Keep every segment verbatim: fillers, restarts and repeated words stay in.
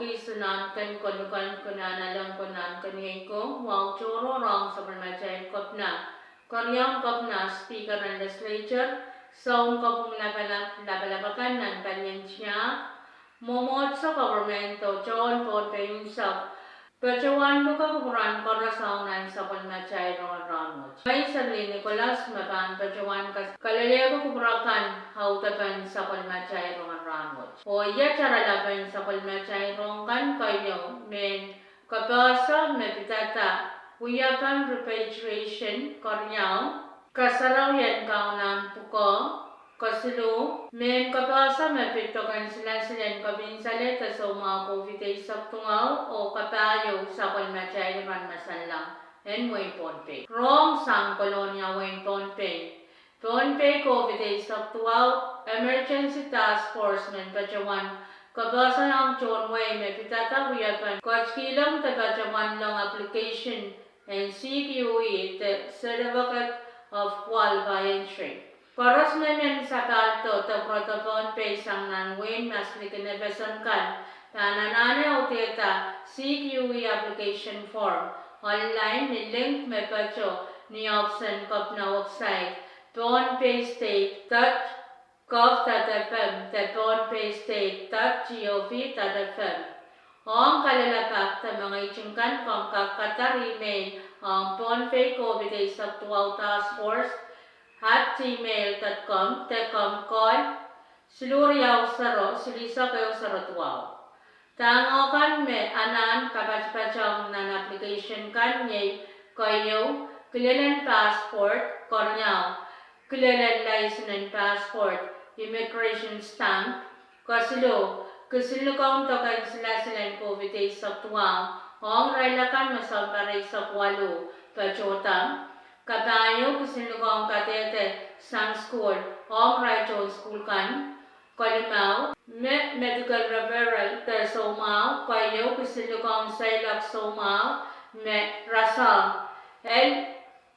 Kis nan ken kolukan, kin nan aleng, kin nan ken iei ko, wahu tohrohr ong sapwellimatail Kepina, keriaun Kepina, Speaker en Legislature, Sounkopwung Lapalap, lapalap akan nan palien tiahk, mwomwohdiso, government oh tohn Pohnpei unsek, patohwan luke kupwuren koaros ong nan sapwellimatail rongen rahnwet. Mwein Serlihn Nicholas me pahn patohwan kas-, kalelehki kupwur akan audepen sapwellimatail rongen rahnwet. Oh iet oaralapen sapwellimatail rohng kan keieu: mehn kapehse me pidada wiepen repatriation, keriau, kasarawien kaunlahn pwukoa, kesiluh, mehn kapehse me pid doken silasil en kepin salehda soumwahu COVID eisek duwau, oh kapahieu, sapwellimatail rahn masanlang en wehin Pohnpei. Rohng sang Kolonia, wehin Pohnpei. Pohnpei COVID eisek duwau Emergency Task Force men patohwan kapehsehiong tohn wehi me pidada wiepen ketikihong de patohwanlong application en CQE de Certificate of Qualified Entry. Koaros me men sapahldo de pwurodo Pohnpei sang nan wehin Maslikin FSM kan pahn anahne audehda CQE application form online ni link me patoh ni ohpis en Kepina website, pohnpeistate dot gov dot fm de pohnpeistate dot gov dot fm. Ong kalelapak de mengeiting kan, komw kak kadar email ong Pohnpei COVID eisek duwau task force at gmail dot com de komw call siluh riau sero silihsek ehu sero duwau. Dahngo kan me anahn kapatpatohng nan application kan iei keieu, kilelen passport, keriau, kilelen laisen en passport, immigration stamp, kesiluh, kisinlikou doken silasil en COVID eisek duwau ong irail akan me sounpar eisek waluh patohda, kapahieu, kisinlikou kadehde sang sukuhl ong irail tohn sukuhl kan, kelimau, me medical referral de soumwahu, keieu, kisinlikou seiloak soumwahu me rasehng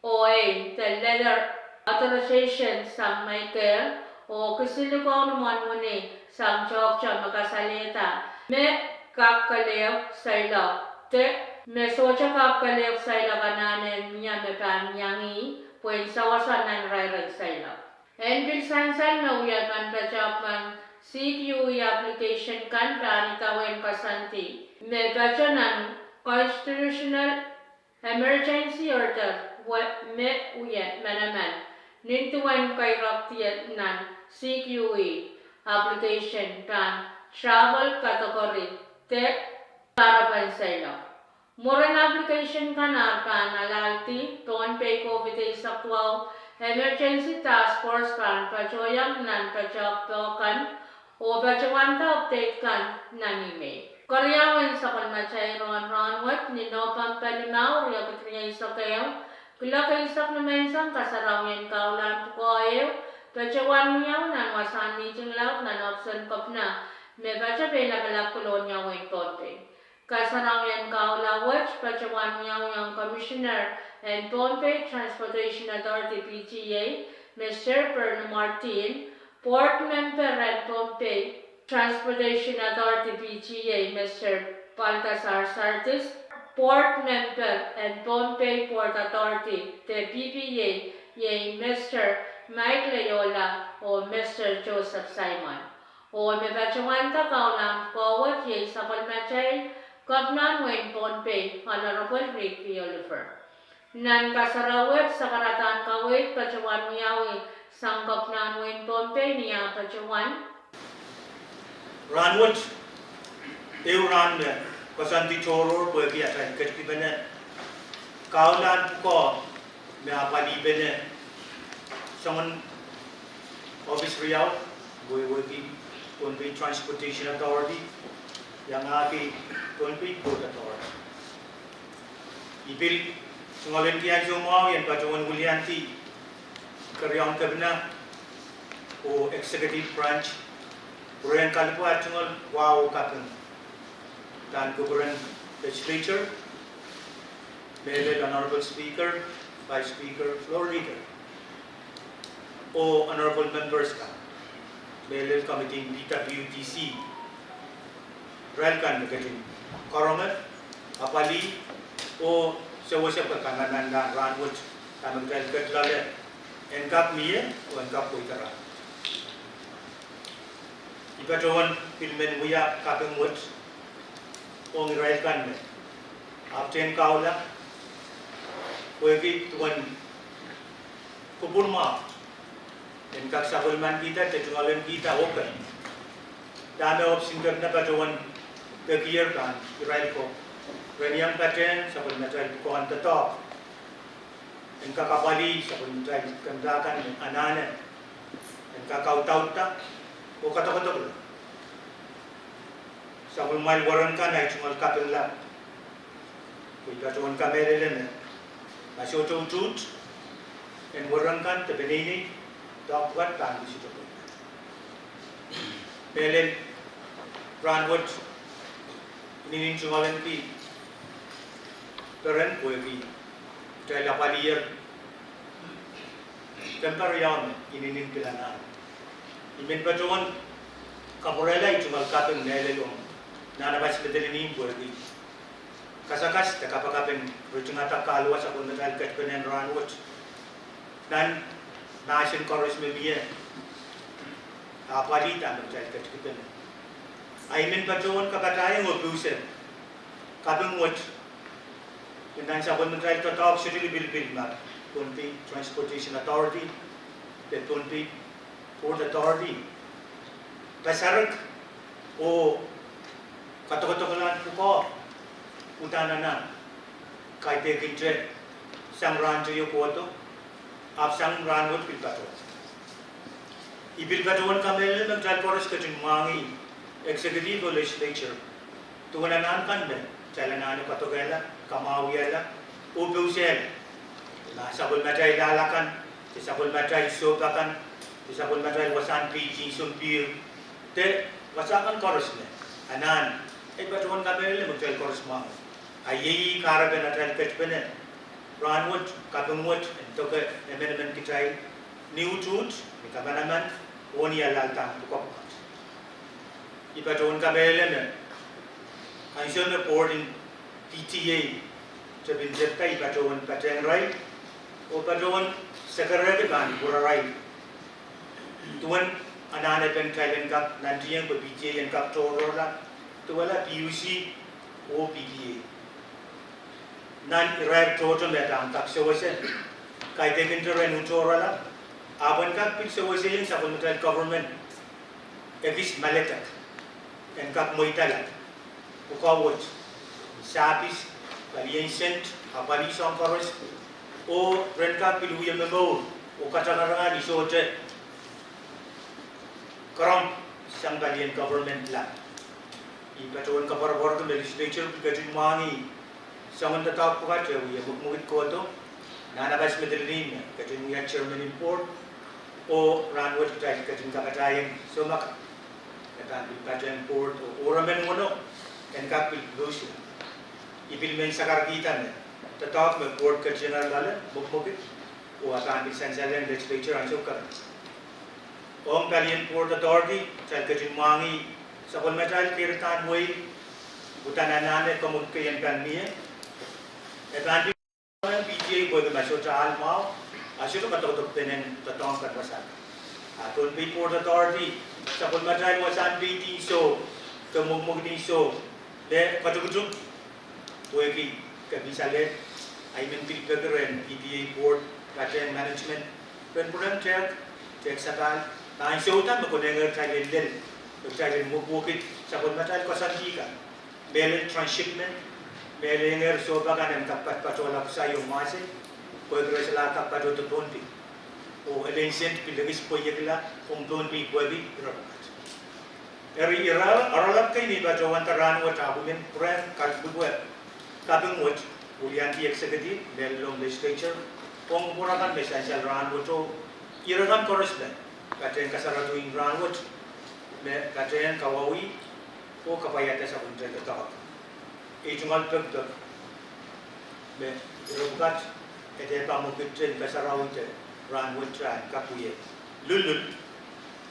LOA de letter authorization sang Medicare, oh kisinlikou mwohn wini sang tohkte me kasalehda me kak kelehpw seiloak de me sohte kak kelehpw seiloak anahne mie me pahn iang ih pwehn sewese nan irair en seiloak. En pil sansal me wiepen patohwan CQE application kan pahn idawehn koasoandi me patoh nan constitutional emergency order, me wia manaman nin duwen kairekdi nan CQE application pahn travel category de kahrepen seiloak. Mwurin application kan ar pahn alahdi, Pohnpei COVID eisek duwau Emergency Task Force pahn patohwanohng nan patohwan kan oh patohwanda update kan nan email. Keriaun sapwellimatail rongen rahnwet, ni Nopempe limau, riekid rieisek ehu, kuloak eisek nimenseng, kasarawien kaulahn pwukoa ehu patohwan wiawi nan wasahn mihting laud nan ohpis en Kepina me patoh Peilapalap, Kolonia, wehin Pohnpei. Kasarawien kaula wet patohwan wiawi ong Commissioner en Pohnpei Transportation Authority, PTA, Mister Bernie Martin, Board Member en Pohnpei Transportation Authority, PTA, Mister Baltasar Sartis, Board Member en Pohnpei Port Authority de PPA, iei Mister Mike Leola oh Mister Joseph Simon. Oh me patohwanda kaulahn pwukoa wet iei sapwellimatail Kepinahn wehin Pohnpei, Honorable Reed V. Oliver. Nan kasarawi wet, sakaradahn kaweid patohwan wiawi sang Kepinahn wehin Pohnpei ni ah patohwan. Rahnwet ehu rahn me koasoandi tohrohr pwehki atail ketikipene kaulahn pwukoa me apwalihpene soangen ohpis riau, wehwehki Pohnpei Transportation Authority, iangahki Pohnpei Port Authority. I pil tungoalenki ansou mwahu I en patohwan wiliandi keriaun Kepina oh Executive Branch pwurehng kalipw ah tungoal wahu oh kaping pahn kupwuren Legislature, mehlel Honorable Speaker, Vice Speaker, Floor Leader, oh Honorable Members kan, mehlel Committee en PWDC, irail kan me ketin karonge, apwalih, oh sewese pwe kananan nan rahnwet, dahme kitail ket loale, en kak mie, oh en kak pweida rahnwet. I patohwan pil men wia kaping wet ong irail kan me ahpwtehn kahula, pwehki duwen kupwur mwahu, en kak sapwellimanikihda de tungoalenkihda, oh ke, dahme ohpis en kepina patohwan pekier pahn irail ko, ren iang patehng sapwellimatail pwukoahn doadoahk, en kak apwalih sapwellimatail kemda kan me anahne, en kak audaudla, oh kadokedokla sapwellimamwail weren kan ahi tungoal kaping lap. Pwe I patohwan kamehlele me ma sohte utuht en weren kan de peneinei, doadoahk pwukat pahn pil sohte pwukat. Mehlel, rahnwet inenen tungoalenki peren pwehki kitail apwaliher kemper ieu me inenen pil anahne. I men patohwan kapwurehla ahi tungoal kaping mehlel ong Nahnapas Medilinin pwehki kasakas de kapakap en ritingada kahluwa sapwellimatail ketipene en rahnwet nan mahsen koaros me mie, apwalih dahme kitail ketikipene. Ahi men patohwan kapatahieng oh pwuhse kaping wet me nan sapwellimatail doadoahk sohte lipilipil, ma Pohnpei Transportation Authority de Pohnpei Port Authority, pasarak oh kadokedoklahn pwukoa, uhdahn anahn kaidehkinte sang rahn teio kohdo, ahpw sang rahnwet pil patohwan. I pil patohwan kamehlele me kitail koaros ketin mwahngih executive oh legislature duwen anahn kan me kitail anahne kadokehla, kamwahwihala, oh pwusehla. Ma sapwellimatail lala kan, de sapwellimatail sohpa kan, de sapwellimatail wasahn peidin sompihr, de wasa kan koaros me anahn, I patohwan kamehlele me kitail koaros mwahngih. A iei kahrepen atail ketipene rahnwet, kaping wet en doke emenemen kitail ni utuht, ni kamanaman, oh ni alaldahn pwukoa pwukat. I patohwan kamehlele me ansou me board en P T A tepin tepda, I patohwan patehng irail oh patohwan sekerehki pahn pwurarail duwen anahnepen kitail en kak nantihong pwe P T A en kak tohrohrla, duwehla P U C oh P T A. Nan irair tohto me pahn kak sewese, kaidehkinte ren uhd tohrala, ahpw en kak pil sewesehiong sapwellimatail government ekis maledek en kak mweidala pwukoa wet, sahpis, palien sent, apwalih soahng koaros, oh ren kak pil wie momour oh katangatangan ni sohte karamp sang palien government lap. I patohwan koapworopworki me legislature pil ketin mwahngih soangen doadoahk pwukat eh wie mwekmwekid kohdo. Nahnapas Medilinin me ketin wia chairman en board, oh rahnwet kitail ketin kapatahieng soumaka me pahn pil patehng board oh oremen weneu en kak pil pwusla. I pil men sakarkihda me doadoahk me board ketin loale mwekmwekid, oh e pahn pil sansalehng legislature ansou kan. Ong palien Port Authority, kitail ketin mwahngih sapwellimatail keirdahn wehi, uhdahn anahne komwekid kei en pahn mie, e pahn pil P T A pwehki ma sohte ahl mwahu, a sohte kadokedokpene doadoahk kan wasa. A Pohnpei Port Authority, sapwellimatail wasahn peidin soh, de mwekmwekid en soh, de katukutuk, pwehki kepin salehd, ahi men pil peki rehn P T A board, patehng management, ren pwurehng tehk, tehk sapahl, ma ansou da me konehng atail lel, me kitail en mwekmwekid sapwellimatail koasoandi kan, mehlel transshipment, mehlel enger sohpa kan en kak patpatohla kusai oh mwahsel, pwehki re solahr kak patohdo Pohnpei. Oh elen sent pil ekis pweiekla ong Pohnpei pwehki ire pwukat. Eri ire oaralap kei me I patohwanda rahnwet ahpw I men pwurehng kalikipw, kaping wet, wiliandi executive, mehlel ong legislature, ong kupwur akan me sansal rahnwet oh ire kan koaros me patehng kasarawi en rahnwet, me patehng kawauwih oh kapwaiada sapwellimatail doadoahk. Ei tungoal pekipek me ire pwukat e dehr pahn mwekid en kasarawihte rahnwet, en kak wie lullul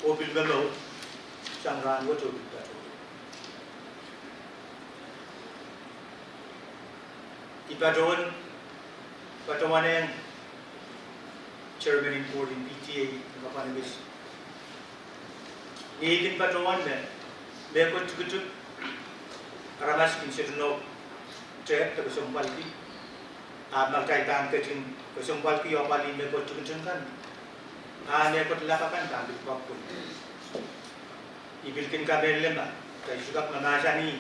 oh pil momour sang rahnwet oh pil patohdo. I patohwan, patohwan ehng chairman en board en P T A, kapwa ni kis. Ni kin patohwan me, mehkot tikitik, aramas kin sohte nohk tehk de kesempwalki, ahpw ma kitail pahn ketin kesempwalki oh apwalih mehkot tikitik kan, a mehkot lap akan pahn pil pwakpwei. I pil kin kamehlele ma kitail sohte kak mahmahsanih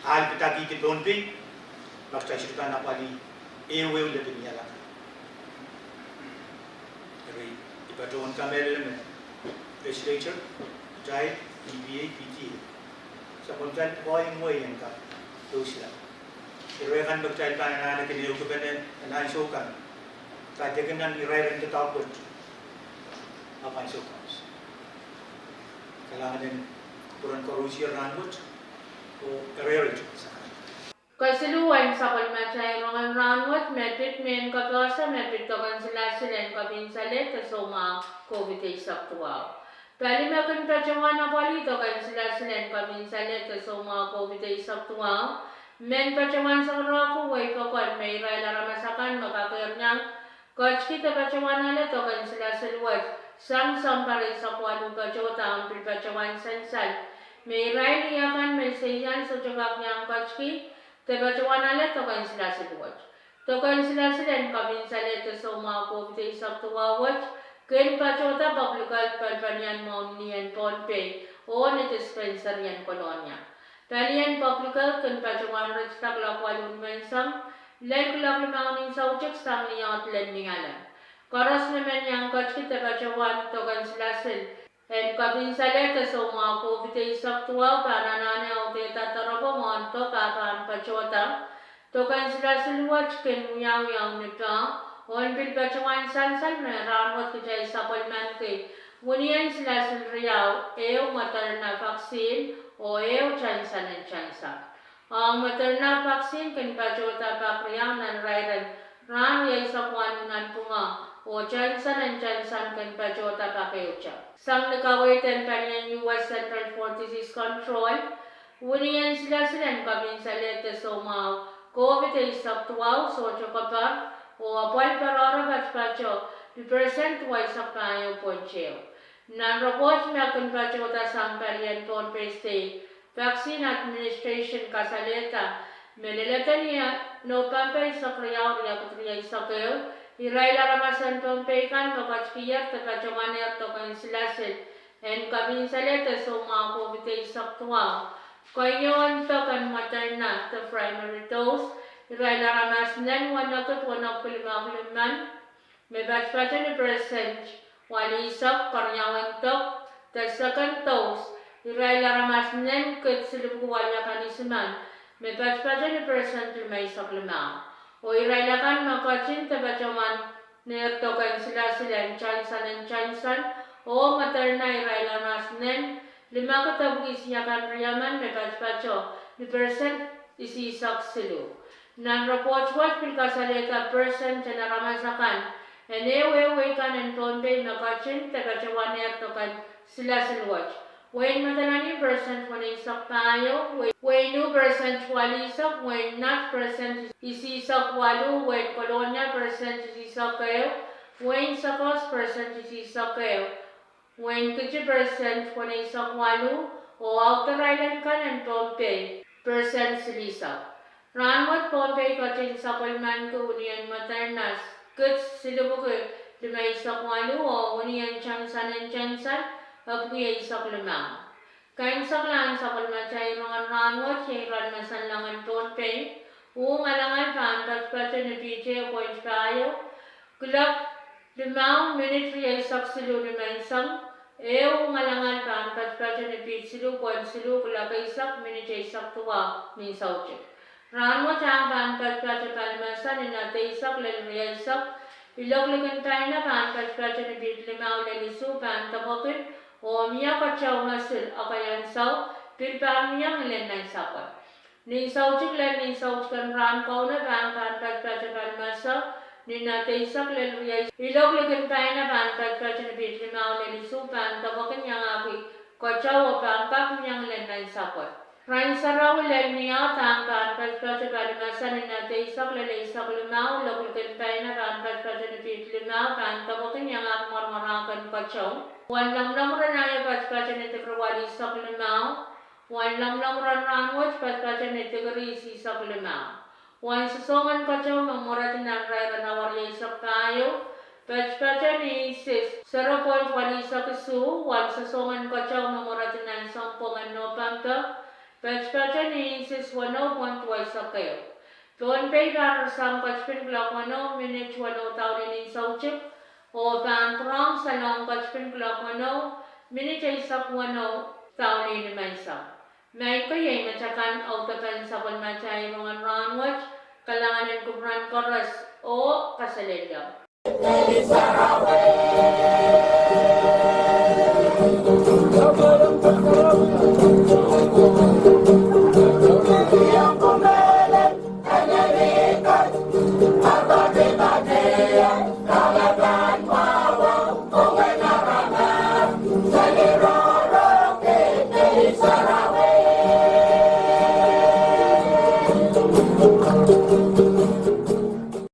ahl pidakihdi Pohnpei, ma kitail sohte pahn apwalih ehuehu lepin ial akan. Eri, I patohwan kamehlele me legislature, kitail, E P A, P T A, sapwellimatail pwukoa en wehi en kak pousla ire kan me kitail pahn anahne kin ehukipene nan ansou kan, kaidehkin nan irair en doadoahk wet, ahpw ansou kan. Kalahngan en kupwuren koarusie rahnwet, oh ire ire. Kesiluh en sapwellimatail rongen rahnwet me pid mehn kapehse me pid doken silasil en kapinsale de soumwahu COVID eisek duwau. Pali me kin patohwan apwalih doken silasil en kapinsale de soumwahu COVID eisek duwau, men patohwan sakarohku wehi pokon me irail aramas akan me kakehr iang ketki de patohwan ale doken silasil wet sang sounpar eisek waluh patohda, ahpw pil patohwan sansal me irail akan me seian sohte kak iang ketki de patohwan ale doken silasil wet. Doken silasil en kapinsale de soumwahu COVID eisek duwau wet kin patohda Public Health Pelpelian Mwohni en Pohnpei oh ni dispensary en Kolonia. Palien Public Health kin patohwan ritida kuloak waluh nimenseng lel kuloak limau nin soutik sang ni oahd lel Nialem. Koaros me men iang ketki de patohwan doken silasil en kapinsale de soumwahu COVID eisek duwau pahn anahne audehda doaropwe mwohn dok, a pahn patohda doken silasil wet kin wiawi ni pah, oh pil patohwan sansal me rahnwet kitail sapwellimaniki winien silasil riau, ehu Moderna vaccine oh ehu Johnson and Johnson. Ong Moderna vaccine kin patohda pak riau nan irair en rahn rieisek waluh nanpwungo, oh Johnson and Johnson kin patohda pak ehute. Sang ni kaweid en palien U S Centers for Disease Control, winien silasil en kapinsale de soumwahu COVID eisek duwau sohte koapar, oh apwal patohdo patopato ni percent duweisek pahieu point ehu. Nan report me kin patohda sang palien Pohnpei State Vaccine Administration kasalehda me leledo ni Nopempe eisek riau, riekid rieisek ehu, irail aramas en Pohnpei kan me ketikihong de patohwanehr doken silasil en kapinsale de soumwahu COVID eisek duwau, keieun dok en Moderna de primary dose, irail aramas nen wenekid wenekuki limauki limmen, me patopato ni percent walihsek, keriaun dok de second dose, irail aramas nen kid silipwuki weliakanisimon, me patopato ni percent limeisek limau. Oh irail akan me ketin de patohwanehr doken silasil en Johnson and Johnson oh Moderna, irail aramas nen limekid epwiki isiakan riemen, me patopato ni percent isihsek siluh. Nan report wet pil kasalehda percent en aramas akan en ehu ehu wehi kan en Pohnpei me ketin de patohwanehr doken silasil wet: wehin Madolenihmw percent weneisek pahieu, wehin Wu percent walihsek, wehin Nat percent isihsek waluh, wehin Kolonia percent isihsek ehu, wehin Sekos percent isihsek ehu, wehin Kiti percent weneisek waluh, oh Outer Island kan en Pohnpei percent silihsek. Rahnwet Pohnpei ketin sapwellimaniki winien Moderna kid silipwuki limeisek waluh oh winien Johnson and Johnson epwiki eisek limau. Kaimwiseklahn sapwellimatail rongen rahnwet iei irail me sang langen Pohnpei, uh ngalangal pahn patopato ni piht ehu point pahieu kuloak limau minit rieisek siluh nimenseng, eh uh ngalangal pahn patopato ni piht siluh point siluh kuloak eisek minit eisek duwau nin soutik. Rahnwet ahng pahn patopato palimese ni nat eisek lel rieisek, ilok likin paina pahn patopato ni piht limau lel isuh pahn depwekin, oh mie keteu mosul ekei ansou pil pahn mie ngilen nansapwe. Nin soutik lel nin soutik en rahn kauno pahn patopato palimese ni nat eisek lel rieisek, ilok likin paina pahn patopato ni piht limau lel isuh pahn depwekin, iangahki keteu, oh pahn kak mie ngilen nansapwe. Rahn sarawi lel ni ah pahn patopato pali mahsen ni eisek lel eisek limau, lok likin paina pahn patopato ni piht limau, pahn doadoahngki iangahki mwaramwar kan keteu. Uwen lomwlomw rahn aio patopato ni dikiri waleisek limau. Uwen lomwlomw rahn wet patopato ni dikiri isihsek limau. Uwen sosohng en keteu me mweredi nan irair en awa rieisek pahieu patopato ni inches zero point waleisek isuh. Uwen sosohng en keteu me mweredi nan sounpwong en Nopempe patopato ni inches weneu point duweisek ehu. Pohnpei pahn rasehng ketipin kuloak weneu minit weneu daunihn ni soutik, oh pahn pwurehng salehng ketipin kuloak weneu minit eisek weneu daunihn ni menseng. Maing ko, iei me pahn audepen sapwellimatail rongen rahn wet. Kalahngan en kupwuren koaros oh kaselehlie.